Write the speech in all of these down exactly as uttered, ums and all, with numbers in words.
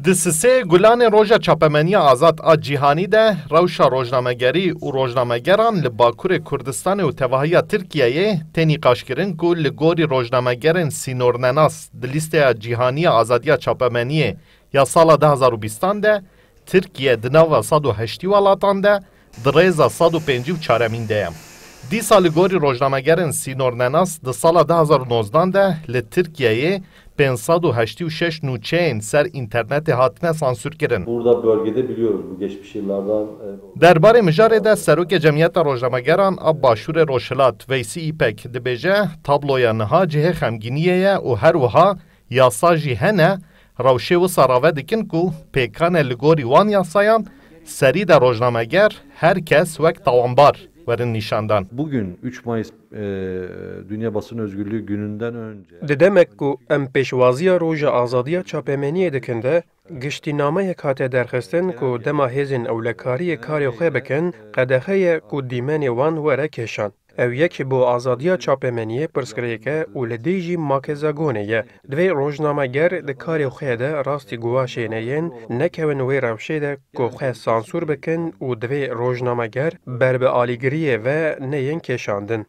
Di sisê Gulanê Roja Çapemeniya Azad a Cîhanî de rewşa rojnamegerî û rojnamegeran li Bakurê Kurdistanê û tevahiya Tirkiyeyê tê nîqaşkirin ku li gorî rojnamegerên sînornenas di lîsteya cîhanî ya azadiya çapemeniyê ya sala du hezar û bîstan de Tirkiye di nava sed û heştî welatan de di rêza sed û pêncî û çaremîn de ye. Dîsa li gorî rojnamegerên sînornenas di sala du hezar û nozdan de li Tirkiyeyê pênc sed û heştî û şeş nûçeyên ser înternetê hatine sansûrkirin. Burada bölgede biliyoruz bu geçmiş yıllardan, e, Derbarê mijarê de Serokê Cemiyeta Rojnamegeran a Başûrê Rojhilat Veysî Îpek dibêje, tabloya niha cihê xemgîniyê ye û her wiha yasa jî hene, rewşê wisa rave dikin ku pêkan e li gorî wan yasayan serî de rojnameger her kes wek tawanbar werin nîşandan. Bugün üç Mayıs, e, Dünya Basın Özgürlüğü gününden önce Di demek ku em pêşwaziya Roja Azadiya Çapemeniyê dikin de, giştînameyek hate derxistin ku dema hêzên ewlekariyê karê xwe bikin, qedexe ye ku dîmenê wan were kêşan. Ew yek ji bo azadiya çapemeniyê pirsgirêk e û li dî jî makezagonê ye. Divê rojnameger di karê xwe de rastî guvaşê neyên, nekewin wê rewşê de ku xwe sansûr bikin û divê rojnameger ber bi alîgiriyê ve neyên kêşandin.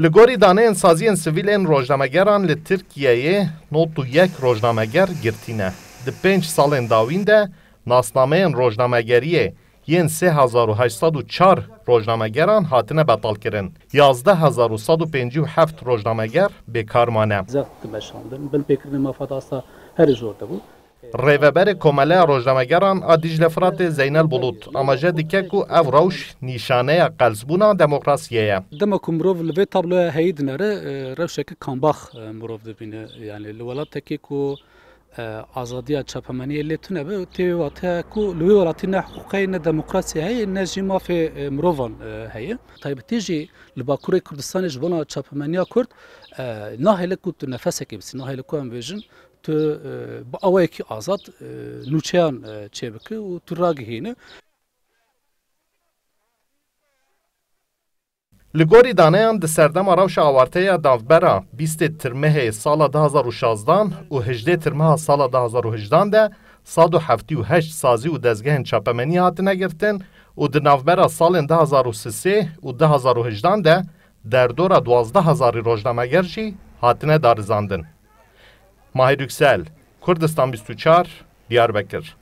Li gorî daneyên saziyên sivîl ên rojnamegeran li Tirkiyeyê nod û yek rojnameger girtî ne. Di pênc salên dawîn de nasnameyên rojnamegeriyê yên sê hezar û heşt sed û çar rojnamegeran hatine betalkirin. Yazdeh hezar û sed û pêncî û heft rojnameger bêkar mane. Zext dimeşandin, binpêkirinê mafadasa herî jor de bû. Rêveberê Komeleya Rojnamegeran a Dîcle Firatê Zeynel Bulut amaje dike ku ev rewş nîşaneya qelsbûna demokrasiyê ye. Dema ku mirov li vê tabloya heyî dinere, e, rewşeke kambax, e, mirov dibîne. Yani li welatekê ku, e, azadiya çapemeniyê lê tune be, tê wê wate ku li wê welatî ne hiqûqê, ne demokrasiyê heye, ne jî mafê, e, mirovan, e, heye. Taybetî jî li Bakurê Kurdistanê ji bona çapemeniya Kurd, e, nahêle ku tu nefesekê bisî, nahêle ku em bêjin, tu, e, bi awayekî azad, e, nûçeyan, e, çêbike û tu ragihîne. Li gorî daneyan di serdema rewşa awarte ya navbera bîstê Tirmehê sala du hezar û şazdan û hejdê Tirmeha sala du hezar û hejdan de sed û heftî û heşt sazî û dezgehên çapemenî hatine girtin û di navbera salên du hezar û sisê û du hezar û hejdan de derdora duwazdeh hezarî rojnameger jî hatine darizandin. Mahir Yüksel, Kurdistan bîst û çar, Diyarbekir.